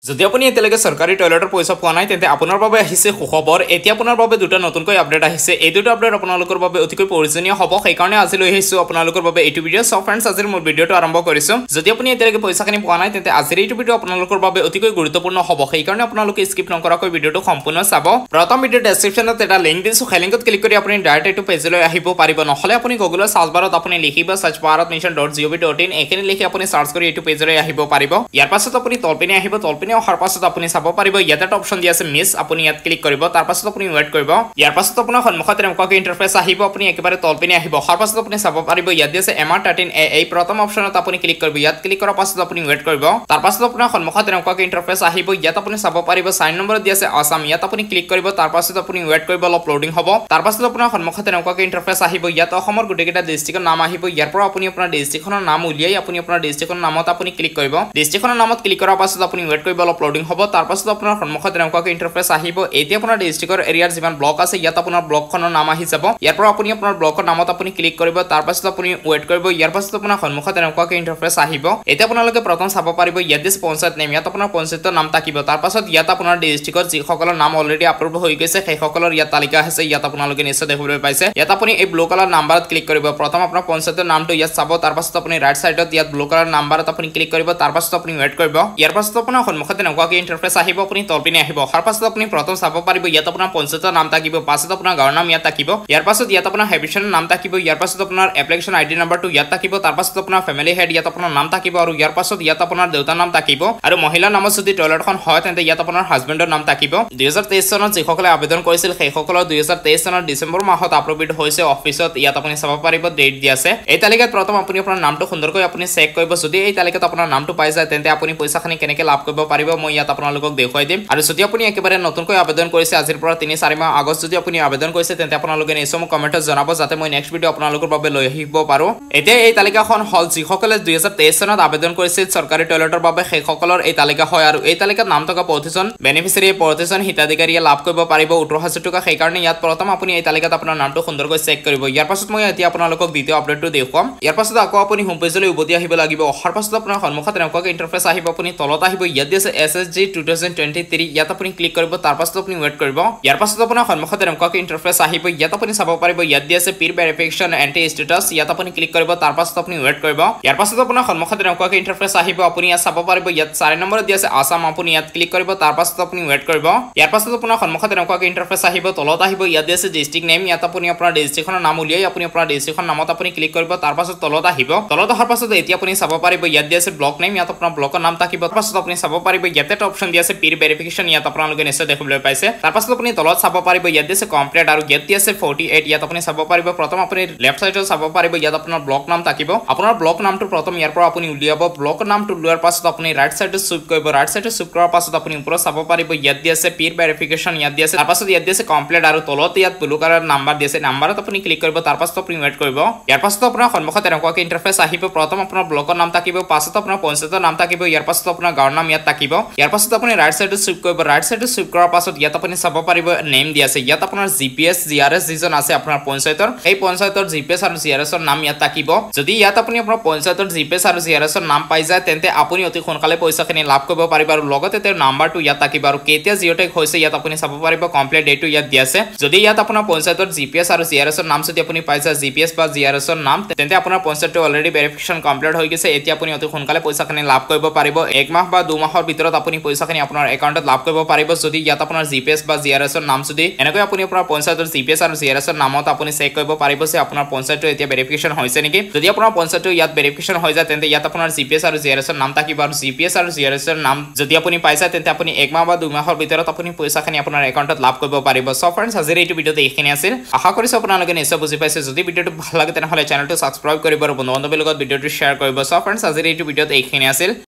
যদি আপুনি এতিয়ালৈকে চৰকাৰী টয়লেটৰ পইচা পোৱা নাই, তেন্তে আপোনাৰ বাবে আহিছে সুখবৰ। এতিয়া আপোনাৰ বাবে দুটা নতুনকৈ আপডেট আহিছে। এই দুটা আপডেট আপোনালোকৰ বাবে অতিকৈ প্ৰয়োজনীয় হ'ব, সেইকাৰণে আজি লৈ আহিছোঁ আপোনালোকৰ বাবে এইটো ভিডিঅ'। চ' ফ্ৰেণ্ডছ, আজিৰ মোৰ ভিডিঅ'টো আৰম্ভ কৰিছোঁ। যদি আপুনি এতিয়ালৈকে পইচাখিনি পোৱা নাই, তেন্তে আজিৰ এইটো ভিডিঅ' আপোনালোকৰ বাবে অতিকৈ গুৰুত্বপূৰ্ণ হ'ব, সেইকাৰণে আপোনালোকে স্কিপ নকৰাকৈ ভিডিঅ'টো সম্পূৰ্ণ চাব। প্ৰথম ভিডিঅ' ডেছক্ৰিপশ্যনত এটা লিংক দিছোঁ, সেই লিংকত ক্লিক কৰি আপুনি ডাইৰেক্ট এইটো পেজলৈ আহিব পাৰিব। নহ'লে আপুনি গুগলৰ চাৰ্চ বাৰত আপুনি লিখিব swachhbharatmission.gov.in, এইখিনি লিখি আপুনি চাৰ্চ কৰি এইটো পেজলৈ আহিব পাৰিব। ইয়াৰ পাছত আপুনি তলপিনে আহিব। তলপিনে অহাৰ পাছত আপুনি চাব পাৰিব ইয়াতে এটা অপশ্যন দি আছে মিছ, আপুনি ইয়াত ক্লিক কৰিব। তাৰ পাছত আপুনি ৱেইট কৰিব। ইয়াৰ পাছত আপোনাৰ সন্মুখত এনেকুৱাকৈ ইণ্টাৰফেচ আহিব। আপুনি একেবাৰে তলপিনে আহিব। অহাৰ পাছত আপুনি চাব পাৰিব ইয়াত দি আছে MR 13A, এই প্ৰথম অপশ্যনত আপুনি ক্লিক কৰিব। ইয়াত ক্লিক কৰাৰ পাছত আপুনি ৱেইট কৰিব। তাৰ পাছত আপোনাৰ সন্মুখত এনেকুৱাকৈ ইণ্টাৰফেচ আহিব। ইয়াত আপুনি চাব পাৰিব 4 নম্বৰত দি আছে আছাম, ইয়াত আপুনি ক্লিক কৰিব। তাৰ পাছত আপুনি ৱেইট কৰিব, অলপ লোডিং হ'ব। তাৰ পাছত আপোনাৰ সন্মুখত এনেকুৱাকৈ ইণ্টাৰফেচ আহিব। ইয়াত অসমৰ গোটেইকেইটা ডিষ্ট্ৰিক্টৰ নাম আহিব। ইয়াৰ পৰা আপুনি আপোনাৰ ডিষ্ট্ৰিক্টখনৰ নাম উলিয়াই আপুনি আপোনাৰ ডিষ্ট্ৰিক্টখনৰ নামত আপুনি ক্লিক কৰিব। ডিষ্ট্ৰিক্টখনৰ নামত ক্লিক কৰাৰ পাছত আপুনি ৱেইট কৰিব, অলপ লোডিং হ'ব। তাৰ পাছত আপোনাৰ সন্মুখত এনেকুৱাকৈ ইণ্টাৰফেচ আহিব। এতিয়া আপোনাৰ ডিষ্ট্ৰিক্টৰ এৰিয়াৰ যিমান ব্লক আছে, ইয়াত আপোনাৰ ব্লকখনৰ নাম আহি যাব। ইয়াৰ পৰা আপুনি আপোনাৰ ব্লকৰ নামত আপুনি ক্লিক কৰিব। তাৰ পাছত আপুনি ৱেইট কৰিব। ইয়াৰ পাছত আপোনাৰ সন্মুখত এনেকুৱাকৈ ইণ্টাৰফেচ আহিব। এতিয়া আপোনালোকে প্ৰথম চাব পাৰিব ইয়াত দিছে পঞ্চায়ত নেম, ইয়াত আপোনাৰ পঞ্চায়তৰ নাম থাকিব। তাৰ পাছত ইয়াত আপোনাৰ ডিষ্ট্ৰিক্টৰ যিসকলৰ নাম অলৰেডি এপ্ৰুভ হৈ গৈছে, সেইসকলৰ ইয়াত তালিকা আছে। ইয়াত আপোনালোকে নিশ্চয় দেখিবলৈ পাইছে। ইয়াত আপুনি এই ব্লু কালাৰ নাম্বাৰত ক্লিক কৰিব। প্ৰথম আপোনাৰ পঞ্চায়তৰ নামটো ইয়াত চাব। তাৰ পাছত আপুনি ৰাইট চাইডত ইয়াত ব্লু কালাৰ নাম্বাৰত আপুনি ক্লিক কৰিব। তাৰ পাছত আপুনি ৱেইট কৰিব। ইয়াৰ পাছত আপোনাৰ সন্মুখত এনেকুৱাকৈ ইণ্টাৰফেচ আহিব। আপুনি তলপিনে আহিব। অহাৰ পাছত আপুনি প্ৰথম চাব পাৰিব ইয়াত আপোনাৰ পঞ্চায়তৰ নাম থাকিব, পাছত আপোনাৰ গাঁৱৰ নাম ইয়াত থাকিব। ইয়াৰ পাছত ইয়াত আপোনাৰ হেবিশ্যনৰ নাম থাকিব। ইয়াৰ পাছত আপোনাৰ এপ্লিকেশ্যন আইডি নাম্বাৰটো ইয়াত থাকিব। তাৰ পাছত আপোনাৰ ফেমিলি হেড ইয়াত আপোনাৰ নাম থাকিব আৰু ইয়াৰ পাছত ইয়াত আপোনাৰ দেউতাৰ নাম থাকিব আৰু মহিলাৰ নামত যদি টয়লেটখন হয়, তেন্তে ইয়াত আপোনাৰ হাজবেণ্ডৰ নাম থাকিব। 2023 চনত যিসকলে আবেদন কৰিছিল, সেইসকলৰ 2023 চনৰ ডিচেম্বৰ মাহত আপলোড হৈছে অফিচত। ইয়াত আপুনি চাব পাৰিব ডেট দি আছে। এই তালিকাত প্ৰথম আপুনি আপোনাৰ নামটো সুন্দৰকৈ আপুনি চেক কৰিব। যদি এই তালিকাত আপোনাৰ নামটো পাই যায়, তেন্তে আপুনি পইচাখিনি কেনেকৈ লাভ কৰিব পাৰিব, মই ইয়াত আপোনালোকক দেখুৱাই দিম। আৰু যদি আপুনি একেবাৰে নতুনকৈ আবেদন কৰিছে, আজিৰ পৰা 3-4 মাহ আগত যদি আপুনি আবেদন কৰিছে, তেন্তে আপোনালোকে নিশ্চয় মোক কমেণ্টত জনাব, যাতে মই নেক্সট ভিডিঅ' আপোনালোকৰ বাবে লৈ আহিব পাৰোঁ। এতিয়া এই তালিকাখন হ'ল যিসকলে 2023 চনত আবেদন কৰিছিল চৰকাৰী টয়লেটৰ বাবে, সেইসকলৰ এই তালিকা হয়। আৰু এই তালিকাত নাম থকা প্ৰতিজন বেনিফিচিয়াৰী, প্ৰতিজন হিতাধিকাৰীয়ে লাভ কৰিব পাৰিব 18,000 টকা। সেইকাৰণে ইয়াত প্ৰথম আপুনি এই তালিকাত আপোনাৰ নামটো সুন্দৰকৈ চেক কৰিব। ইয়াৰ পাছত মই এতিয়া আপোনালোকক দ্বিতীয় আপডেটটো দেখুৱাম। ইয়াৰ পাছত আকৌ আপুনি হোম পেজলৈ উভতি আহিব লাগিব। অহাৰ পাছত আপোনাৰ সন্মুখত এনেকুৱাকৈ ইণ্টাৰফেচ আহিব। আপুনি তলত আহিব। ইয়াত দি আছে SSG 2023, ইয়াত আপুনি ক্লিক কৰিব। তাৰ পাছত আপুনি ৱেইট কৰিব। ইয়াৰ পাছত আপোনাৰ সন্মুখত এনেকুৱাকৈ ইণ্টাৰফেচ আহিব। ইয়াত আপুনি চাব পাৰিব ইয়াত দি আছে প্ৰি ভেৰিফিকেশ্যন এণ্ট্ৰি ষ্টেটাছ, ইয়াত আপুনি ক্লিক কৰিব। তাৰ পাছত আপুনি ৱেইট কৰিব। ইয়াৰ পাছত আপোনাৰ সন্মুখত এনেকুৱাকৈ ইণ্টাৰফেচ আহিব। আপুনি ইয়াত চাব পাৰিব ইয়াত 4 নম্বৰত দি আছে আছাম, আপুনি ইয়াত ক্লিক কৰিব। তাৰ পাছত আপুনি ৱেইট কৰিব। ইয়াৰ পাছত আপোনাৰ সন্মুখত এনেকুৱাকৈ ইণ্টাৰফেচ আহিব। তলত আহিব। ইয়াত দি আছে ডিষ্ট্ৰিক্ট নেম, ইয়াত আপুনি আপোনাৰ ডিষ্ট্ৰিক্টখনৰ নাম উলিয়াই আপুনি আপোনাৰ ডিষ্ট্ৰিক্টখনৰ নামত আপুনি ক্লিক কৰিব। তাৰ পাছত তলত আহিব। তলত অহাৰ পাছত এতিয়া আপুনি চাব পাৰিব ইয়াত দি আছে ব্লক নেম, ইয়াত আপোনাৰ ব্লকৰ নাম থাকিব। তাৰ পাছত আপুনি চাব পাৰিব ইয়াতে এটা অপশ্যন দি আছে প্ৰি ভেৰিফিকেশ্যন, ইয়াত আপোনালোকে নিশ্চয় দেখিবলৈ পাইছে। তাৰ পাছত আপুনি তলত চাব পাৰিব ইয়াত দি আছে কমপ্লিট আৰু ইয়াত দি আছে 48। ইয়াত আপুনি চাব পাৰিব প্ৰথম আপুনি লেফ্ট চাইডত চাব পাৰিব ইয়াত আপোনাৰ ব্লক নাম থাকিব। আপোনাৰ ব্লক নামটো প্ৰথম ইয়াৰ পৰা আপুনি উলিয়াব। ব্লক নামটো উলিওৱাৰ পাছত আপুনি ৰাইট চাইডত চুইপ কৰিব। ৰাইট চাইডত চুইপ কৰাৰ পাছত আপুনি ওপৰত চাব পাৰিব ইয়াত দি আছে প্ৰি ভেৰিফিকেশ্যন, ইয়াত দি আছে। তাৰ পাছত ইয়াত দি আছে কমপ্লিট আৰু তলত ইয়াত ব্লু কালাৰ নাম্বাৰ দি আছে, নাম্বাৰত আপুনি ক্লিক কৰিব। তাৰ পাছত আপুনি ৱেইট কৰিব। ইয়াৰ পাছত আপোনাৰ সন্মুখত এনেকুৱাকৈ ইণ্টাৰফেচ আহিব। প্ৰথম আপোনাৰ ব্লকৰ নাম থাকিব, পাছত আপোনাৰ পঞ্চায়তৰ নাম থাকিব, ইয়াৰ পাছত আপোনাৰ গাঁৱৰ নাম ইয়াত থাকিব। ইয়াৰ পাছত আপুনি ৰাইট চাইডত চুইপ কৰিব। ৰাইট চাইডত চুইপ কৰাৰ পাছত ইয়াত আপুনি চাব পাৰিব নেম দি আছে। ইয়াত আপোনাৰ জিপিএছ, জিআৰএছ যিজন আছে আপোনাৰ পঞ্চায়তৰ, সেই পঞ্চায়তৰ জিপিএছ আৰু জিআৰএছৰ নাম ইয়াত থাকিব। যদি ইয়াত আপুনি আপোনাৰ পঞ্চায়তৰ জিপিএছ আৰু জিআৰএছৰ নাম পাই যায়, তেন্তে আপুনি অতি সোনকালে পইচাখিনি লাভ কৰিব পাৰিব আৰু লগতে তেওঁৰ নাম্বাৰটো ইয়াত থাকিব আৰু কেতিয়া জিঅ'টেগ হৈছে ইয়াত আপুনি চাব পাৰিব, কমপ্লিট ডেটটো ইয়াত দি আছে। যদি ইয়াত আপোনাৰ পঞ্চায়তৰ জিপিএছ আৰু জিআৰএছৰ নাম যদি আপুনি পাই যায়, জিপিএছ বা জিআৰএছৰ নাম, তেন্তে আপোনাৰ পঞ্চায়তটো অলৰেডি ভেৰিফিকেশ্যন কমপ্লিট হৈ গৈছে। এতিয়া আপুনি অতি সোনকালে পইচাখিনি লাভ কৰিব পাৰিব। এক মাহ বা 2 মাহৰ ভিতৰত আপুনি পইচাখিনি আপোনাৰ একাউণ্টত লাভ কৰিব পাৰিব, যদি ইয়াত আপোনাৰ জিপিএছ বা জিআৰএছৰ নাম যদি এনেকৈ আপুনি আপোনাৰ পঞ্চায়তৰ জিপিএছ আৰু জিআৰএছৰ নামত আপুনি চেক কৰিব পাৰিব যে আপোনাৰ পঞ্চায়তটো এতিয়া ভেৰিফিকেশ্যন হৈছে নেকি। যদি আপোনাৰ পঞ্চায়তটো ইয়াত ভেৰিফিকেশ্যন হৈ যায়, তেন্তে ইয়াত আপোনাৰ জিপিএছ আৰু জিআৰএছৰ নাম থাকিব আৰু জিপিএছ আৰু জিআৰএছৰ নাম যদি আপুনি পাই যায়, তেন্তে আপুনি এক মাহ বা 2 মাহৰ ভিতৰত আপুনি পইচাখিনি আপোনাৰ একাউণ্টত লাভ কৰিব পাৰিব। চ' ফ্ৰেণ্ডছ, আজিৰ এইটো ভিডিঅ'ত এইখিনি আছিল। আশা কৰিছোঁ আপোনালোকে নিশ্চয় বুজি পাইছে। যদি ভিডিঅ'টো ভাল লাগে, তেনেহ'লে চেনেলটো ছাবস্ক্ৰাইব কৰিব আৰু বন্ধু বান্ধৱীৰ লগত ভিডিঅ'টো শ্বেয়াৰ কৰিব। চ' ফ্ৰেণ্ডছ, আজিৰ এইটো ভিডিঅ'ত এইখিনি আছিল।